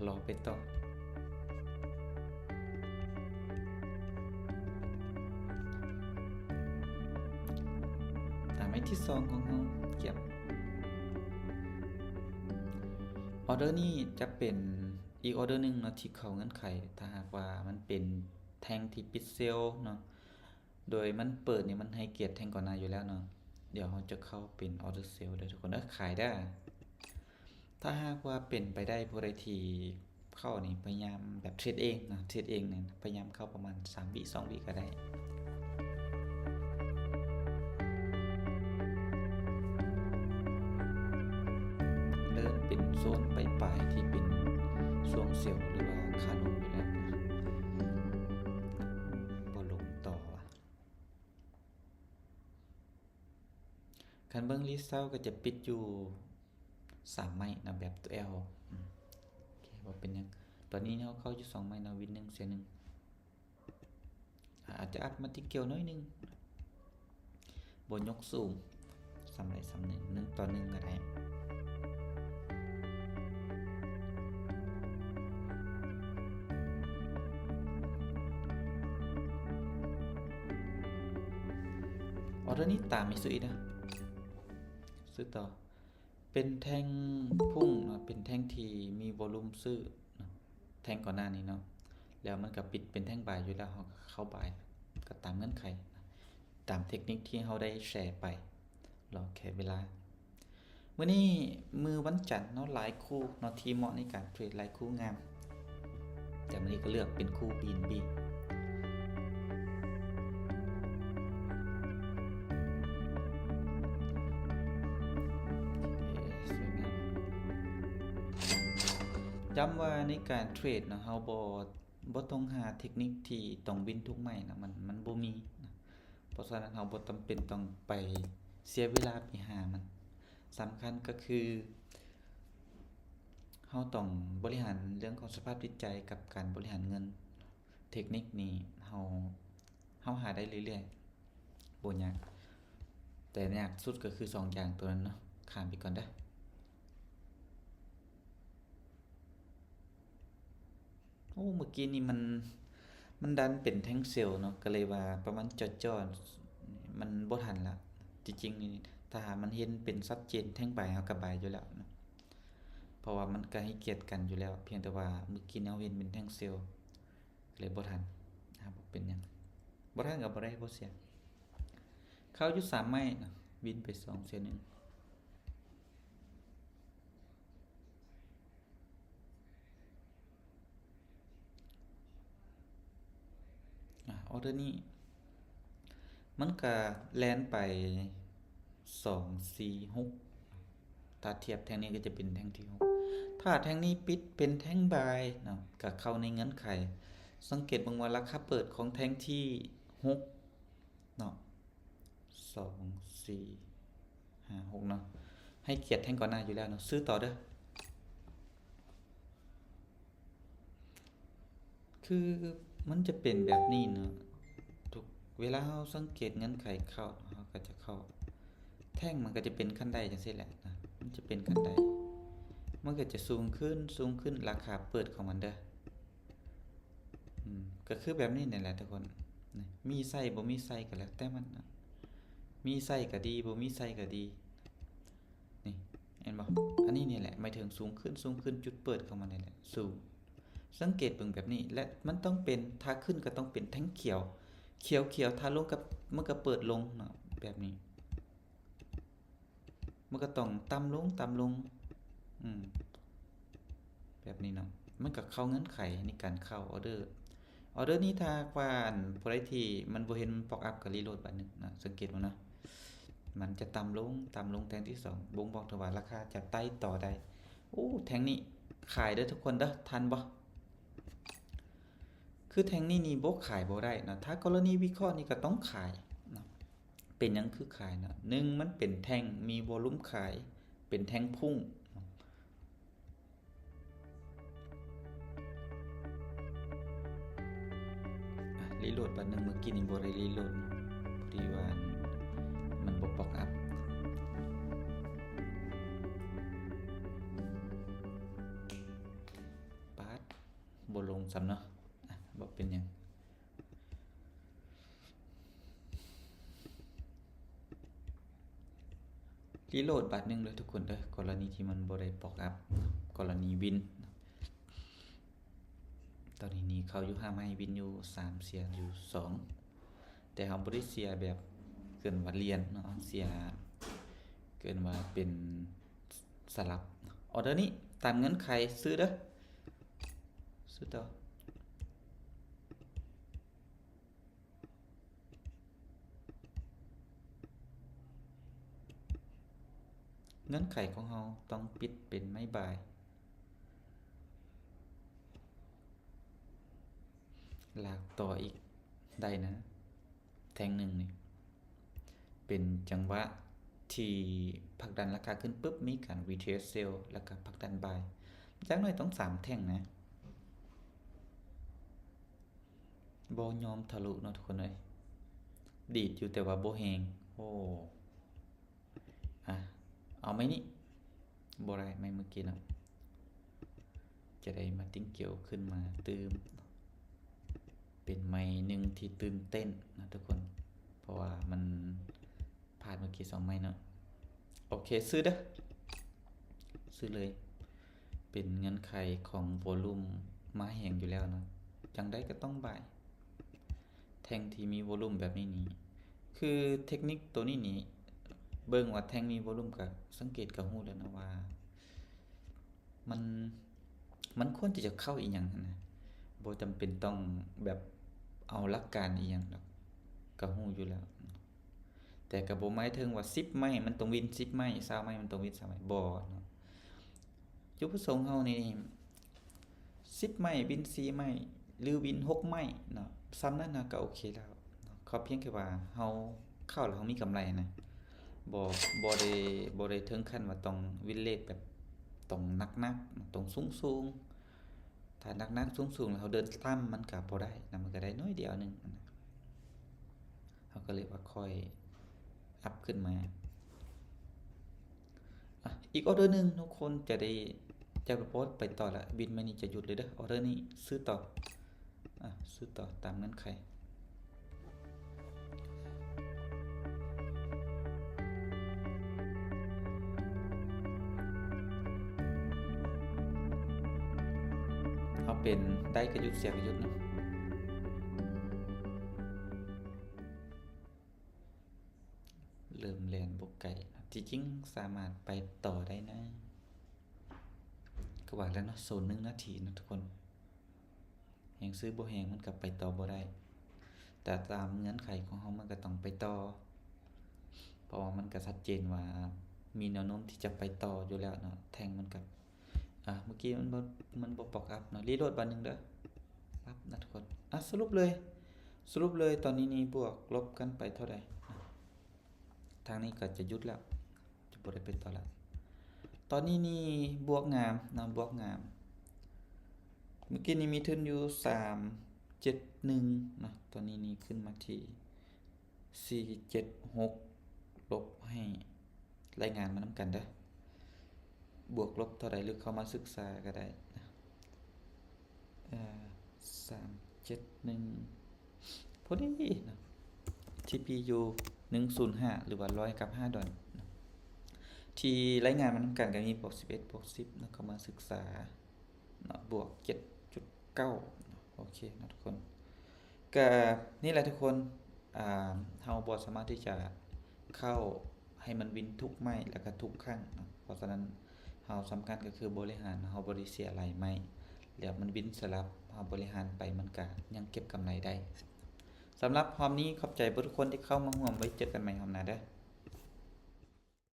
ລໍໄປຕໍ່ ຕາມໄມ້ທີສອງຂອງເຮົາ ກຽບ. ອໍເດີນີ້ຈະເປັນອີກອໍເດີໜຶ່ງເນາະ ທີ່ເຂົ້າເງື່ອນໄຂ ຖ້າຫາກວ່າມັນເປັນແທ່ງທີ່ປິດເຊວເນາະ ໂດຍມັນເປີດນີ້ ມັນໃຫ້ກຽດແທ່ງກ່ອນໜ້າຢູ່ແລ້ວເນາະ. ດຽວເຮົາຈະເຂົ້າເປັນອໍເດີເຊວເດີທຸກຄົນເດີ ຂາຍເດີ. ຖ້າຫາກວ່າເປັນໄປໄດ້ ຜູ້ໃດທີ່ເຂົ້ານີ້ ພະຍາຍາມແບບເທຣດເອງເນາະ ເທຣດເອງນີ້ ພະຍາຍາມເຂົ້າປະມານສາມວິ ສອງວິກໍໄດ້. ເລີ່ມເປັນໂຊນປາຍໆ ທີ່ເປັນຊ່ວງເຊວ ຫຼືວ່າຂາລົງຢູ່ແລ້ວນະ ບໍ່ລົງຕໍ່ວ່າ. ຄັນເບິ່ງຣີເຊົາກໍຈະປິດຢູ່ສາມໄມ້ນະ ແບບໂຕແອວ. ອືມ ໂອເຄ ບໍ່ເປັນຫຍັງ. ຕອນນີ້ເຮົາເຂົ້າຢູ່ສອງໄມ້ເນາະ ວິນໜຶ່ງ ເສຍໜຶ່ງ. ອາດຈະອັດມາຕິກຽວໜ້ອຍໜຶ່ງ ບໍ່ຍົກສູງ ສ່ຳໃດສ່ຳໜຶ່ງ ໜຶ່ງຕໍ່ໜຶ່ງກໍໄດ້. ອໍເດີນີ້ຕາມອີກຊື້ອີກນະ ຊື້ຕໍ່. ເປັນແທ່ງພຸ້ງເນາະ ເປັນແທ່ງທີ່ມີວໍລຸມຊື້ເນາະ ແທ່ງກ່ອນໜ້ານີ້ເນາະ ແລ້ວມັນກໍປິດເປັນແທ່ງບາຍຢູ່ແລ້ວ ເຮົາກໍເຂົ້າບາຍ ກໍຕາມເງື່ອນໄຂ ຕາມເທັກນິກທີ່ເຮົາໄດ້ແຊໄປ. ລໍແຄ່ເວລາ. ມື້ນີ້ມື້ວັນຈັນເນາະ ຫຼາຍຄູ່ເນາະ ທີ່ເໝາະໃນການເທຣດ ຫຼາຍຄູ່ງາມ. ແຕ່ມື້ນີ້ກໍເລືອກເປັນຄູ່ບີເອັນບີ ໂອເຄ ສວຍງາມ. ຢ້ຳວ່າໃນການເທຣດເນາະ ເຮົາບໍ່ ບໍ່ຕ້ອງຫາເທັກນິກທີ່ຕ້ອງວິນທຸກໄມ້ນະ ມັນ ມັນບໍ່ມີນະ. ເພາະສະນັ້ນເຮົາບໍ່ຈຳເປັນຕ້ອງໄປເສຍເວລາໄປຫາມັນ. ສຳຄັນກໍຄືເຮົາຕ້ອງບໍລິຫານເລື່ອງຂອງສະພາບຈິດໃຈກັບການບໍລິຫານເງິນ. ເທັກນິກນີ້ເຮົາ ເຮົາຫາໄດ້ເລື້ອຍໆ ບໍ່ຍາກ. ແຕ່ຍາກສຸດກໍຄືສອງຢ່າງໂຕນັ້ນເນາະ. ຂ້າມໄປກ່ອນເດີ້. ໂອ້ ເມື່ອກີ້ນີ້ມັນ ມັນດັນເປັນແທ່ງເຊວເນາະ ກໍເລີຍວ່າປະມານຈ່ອຍໆ ມັນບໍ່ທັນລະ. ທີ່ຈິງນີ້ ຖ້າຫາກມັນເຫັນເປັນຊັດເຈນແທ່ງບາຍ ເຮົາກໍບາຍຢູ່ແລ້ວເນາະ ເພາະວ່າມັນກໍໃຫ້ກຽດກັນຢູ່ແລ້ວ. ພຽງແຕ່ວ່າເມື່ອກີ້ນີ້ເຮົາເຫັນເປັນແທ່ງເຊວ ກໍເລີຍບໍ່ທັນ. ອາ ບໍ່ເປັນຫຍັງ ບໍ່ທັນກໍບໍ່ໄດ້ ບໍ່ເສຍ. ເຂົ້າຢູ່ສາມໄມ້ເນາະ ວິນໄປສອງ ເສຍໜຶ່ງ. ອາ ອໍເດີນີ້ມັນກະແລ່ນໄປ ສອງ ສີ່ ຫົກ ຖ້າທຽບແທ່ງນີ້ກໍຈະເປັນແທ່ງທີຫົກ. ຖ້າແທ່ງນີ້ປິດເປັນແທ່ງບາຍເນາະ ກະເຂົ້າໃນເງື່ອນໄຂ. ສັງເກດເບິ່ງວ່າລາຄາເປີດຂອງແທ່ງທີຫົກເນາະ ສອງ ສີ່ ຫ້າ ຫົກເນາະ ໃຫ້ກຽດແທ່ງກ່ອນໜ້າຢູ່ແລ້ວເນາະ. ຊື້ຕໍ່ເດີ້. ຄືມັນຈະເປັນແບບນີ້ເນາະ ທຸກເວລາເຮົາສັງເກດເງື່ອນໄຂເຂົ້າ ເຮົາກໍຈະເຂົ້າ ແທ່ງມັນກໍຈະເປັນຂັ້ນໄດຈັ່ງຊີ້ແຫຼະນະ ມັນຈະເປັນຂັ້ນໄດ ມັນກໍຈະສູງຂຶ້ນ ສູງຂຶ້ນ ລາຄາເປີດຂອງມັນເດີ້. ອືມ ກໍຄືແບບນີ້ນີ້ແຫຼະທຸກຄົນ ມີໃຊ້ບໍ່ມີໃຊ້ກໍແລ້ວແຕ່ມັນນະ ມີໃຊ້ກໍດີ ບໍ່ມີໃຊ້ກໍດີ. ນີ້ ເຫັນບໍ່? ອັນນີ້ນີ້ແຫຼະ ໝາຍເຖິງສູງຂຶ້ນ ສູງຂຶ້ນ ຈຸດເປີດຂອງມັນນີ້ແຫຼະ ສູງ. ສັງເກດເບິ່ງແບບນີ້ ແລະ ມັນຕ້ອງເປັນ ຖ້າຂຶ້ນກໍຕ້ອງເປັນແທ່ງຂຽວ ຂຽວໆ ຖ້າລົງກໍ ມັນກໍເປີດລົງເນາະ ແບບນີ້ ມັນກໍຕ້ອງຕ່ຳລົງ ຕ່ຳລົງ ອືມ ແບບນີ້ເນາະ ມັນກໍເຂົ້າເງື່ອນໄຂໃນການເຂົ້າອໍເດີ. ອໍເດີນີ້ ຖ້າຫາກວ່າ ອັນ ຜູ້ໃດທີ່ມັນບໍ່ເຫັນມັນປັອບອັບ ກໍຣີໂຫຼດບາດໜຶ່ງນະ ສັງເກດເບິ່ງເນາະ ມັນຈະຕ່ຳລົງ ຕ່ຳລົງແທ່ງທີສອງ ບົ່ງບອກເຖິງວ່າລາຄາຈະໄຕ່ຕໍ່ໄດ້. ໂອ້ ແທ່ງນີ້ຂາຍເດີ້ທຸກຄົນເດີ້ ທັນບໍ່? ຄືແທ່ງນີ້ນີ້ບໍ່ຂາຍບໍ່ໄດ້ເນາະ ຖ້າກໍລະນີວິເຄາະນີ້ກໍຕ້ອງຂາຍເນາະ. ເປັນຫຍັງຄືຂາຍເນາະ? ໜຶ່ງ ມັນເປັນແທ່ງມີວໍລຸມຂາຍ ເປັນແທ່ງພຸ້ງ. ອາ ຣີໂຫຼດບາດໜຶ່ງ ເມື່ອກີ້ນີ້ບໍ່ໄດ້ຣີໂຫຼດ ພໍດີວ່າມັນບໍ່ປັອບອັບ. ບໍ່ລົງຊ້ຳເນາະ. ອະ ບໍ່ເປັນຫຍັງ. ຣີໂຫຼດບາດໜຶ່ງເດີທຸກຄົນເດີ, ກໍລະນີທີ່ມັນບໍ່ໄດ້ປັອບອັບ, ກໍລະນີວິນ. ຕອນນີ້ນີ້ເຂົ້າຢູ່ຫ້າໄມ້, ວິນຢູ່ສາມ, ເສຍຢູ່ສອງ. ແຕ່ເຮົາບໍ່ໄດ້ເສຍແບບເກີນວ່າຫຼຽນເນາະ, ເສຍເກີນວ່າເປັນສະຫຼັບ. ອໍເດີນີ້ຕາມເງື່ອນໄຂ, ຊື້ເດີ, ຊື້ຕໍ່. ເງື່ອນໄຂຂອງເຮົາຕ້ອງປິດເປັນໄມ້ບາຍ. ລາກຕໍ່ອີກໄດ້ນະ, ແທ່ງໜຶ່ງນີ້ເປັນຈັງຫວະທີ່ຜັກດັນລາຄາຂຶ້ນປຶບ, ມີການຣີເທສເຊວ ແລ້ວກໍຜັກດັນບາຍ, ຢ່າງໜ້ອຍຕ້ອງສາມແທ່ງນະ. ບໍ່ຍອມທະລຸເນາະທຸກຄົນເອີຍ, ດີດຢູ່ແຕ່ວ່າບໍ່ແຮງ. ໂອ້ ອະ ເອົາໄມ້ນີ້, ບໍ່ໄດ້ໄມ້ມື້ກີ້ເນາະ. ຈະໄດ້ມາຕິງກຽວຂຶ້ນມາຕື່ມ, ເປັນໄມ້ໜຶ່ງທີ່ຕື່ນເຕັ້ນນະທຸກຄົນ, ເພາະວ່າມັນ ພາດເມື່ອກີ້ສອງໄມ້ເນາະ. ໂອເຄ, ຊື້ເດີ, ຊື້ເລີຍ. ເປັນເງື່ອນໄຂຂອງໂວລູມມາແຮງຢູ່ແລ້ວເນາະ, ຈັ່ງໃດກໍຕ້ອງບາຍ. ແທ່ງທີ່ມີໂວລູມແບບນີ້ນີ້ ຄືເທັກນິກໂຕນີ້ນີ້ ເບິ່ງວ່າແທ່ງມີໂວລູມ ກໍສັງເກດກໍຮູ້ແລ້ວເນາະວ່າ ມັນ ມັນຄວນທີ່ຈະເຂົ້າອີ່ຫຍັງຫັ້ນນະ, ບໍ່ຈຳເປັນຕ້ອງແບບເອົາຫຼັກການອີ່ຫຍັງດອກ, ກໍຮູ້ຢູ່ແລ້ວ. ແຕ່ກໍບໍ່ໝາຍເຖິງວ່າສິບໄມ້ມັນຕ້ອງວິນສິບໄມ້, ຊາວໄມ້ມັນຕ້ອງວິນຊາວໄມ້, ບໍ່ເນາະ. ຈຸດປະສົງເຮົານີ້ສິບໄມ້ ວິນສີ່ໄມ້ ຫຼື ວິນຫົກໄມ້ເນາະ, ສ່ຳນັ້ນນະກໍໂອເຄແລ້ວເນາະ. ຂໍພຽງແຕ່ວ່າເຮົາເຂົ້າແລ້ວເຮົາມີກຳໄລນະ, ບໍ່ ບໍ່ໄດ້ ບໍ່ໄດ້ເຖິງຂັ້ນວ່າຕ້ອງວິນເລດແບບຕ້ອງໜັກໆ ຕ້ອງສູງໆ. ຖ້າໜັກໆ ສູງໆ ແລ້ວເຮົາເດີນຕ່ຳມັນກໍບໍ່ໄດ້ນະ, ມັນກໍໄດ້ໜ້ອຍດຽວໜຶ່ງນະ. ເຮົາກໍເລີຍວ່າຄ່ອຍອັບຂຶ້ນມາ. ອະ ອີກອໍເດີໜຶ່ງທຸກຄົນຈະໄດ້ ຈະບໍ່ໄປຕໍ່ລະ, ບິດມານີ້ຈະຢຸດເລີຍເດີ. ອໍເດີນີ້ຊື້ຕໍ່, ອະ ຊື້ຕໍ່ຕາມເງື່ອນໄຂ. ເຮົາເປັນໄດ້ກໍຢຸດ, ເສຍກໍຢຸດເນາະ. ເລີ່ມແລ່ນບໍ່ໄກນະ, ທີ່ຈິງສາມາດໄປຕໍ່ໄດ້ນະ. ກໍວ່າແລ້ວເນາະ, ສູນໜຶ່ງນາທີເນາະທຸກຄົນ, ແຮງຊື້ບໍ່ແຮງມັນກໍໄປຕໍ່ບໍ່ໄດ້. ແຕ່ຕາມເງື່ອນໄຂຂອງເຮົາມັນກໍຕ້ອງໄປຕໍ່, ເພາະວ່າມັນກໍຊັດເຈນວ່າມີແນວໂນ້ມທີ່ຈະໄປຕໍ່ຢູ່ແລ້ວເນາະ. ແທ່ງມັນກໍ ອາ ເມື່ອກີ້ມັນບໍ່ ມັນບໍ່ປັອບອັບເນາະ, ຣີໂຫຼດບາດໜຶ່ງເດີ. ປັບນະທຸກຄົນ. ອາ ສະຫຼຸບເລີຍ ສະຫຼຸບເລີຍ, ຕອນນີ້ນີ້ບວກລົບກັນໄປເທົ່າໃດ? ອາ ທາງນີ້ກໍຈະຢຸດແລ້ວ, ຈະບໍ່ໄດ້ໄປຕໍ່ແລ້ວ. ຕອນນີ້ນີ້ບວກງາມເນາະ, ບວກງາມ. ເມື່ອກີ້ນີ້ມີທຶນຢູ່ສາມເຈັດໜຶ່ງເນາະ, ຕອນນີ້ນີ້ຂຶ້ນມາທີ່ ສີ່ເຈັດຫົກ ລົບໃຫ້ ລາຍງານມານຳກັນເດີ, ບວກລົບເທົ່າໃດ ຫຼືເຂົ້າມາສຶກສາກໍໄດ້. ເອີ ສາມເຈັດໜຶ່ງ ພໍດີເນາະ, ທີພີຢູ່ ໜຶ່ງສູນຫ້າ ຫຼືວ່າ ຮ້ອຍກັບຫ້າດອນເນາະ, ທີ່ລາຍງານມານຳກັນກໍມີ ບວກສິບເອັດ ບວກສິບເນາະ, ເຂົ້າມາສຶກສາ ເນາະ ບວກເຈັດຈຸດເກົ້າ. ໂອເຄເນາະທຸກຄົນ, ກະນີ້ແຫຼະທຸກຄົນ, ອາ ເຮົາບໍ່ສາມາດທີ່ຈະເຂົ້າໃຫ້ມັນວິນທຸກໄມ້ ແລ້ວກະທຸກຄັ້ງເນາະ, ເພາະສະນັ້ນເຮົາສຳຄັນກໍຄືບໍລິຫານ, ເຮົາບໍ່ໄດ້ເສຍຫຼາຍໄມ້ ແລ້ວມັນວິນສະຫຼັບ, ເຮົາບໍລິຫານໄປມັນກະຍັງເກັບກຳໄລໄດ້. ສຳລັບຮອບນີ້ ຂອບໃຈເບິດທຸກຄົນທີ່ເຂົ້າມາຮ່ວມ, ໄວ້ເຈີກັນໃໝ່ຮອບໜ້າເດີ.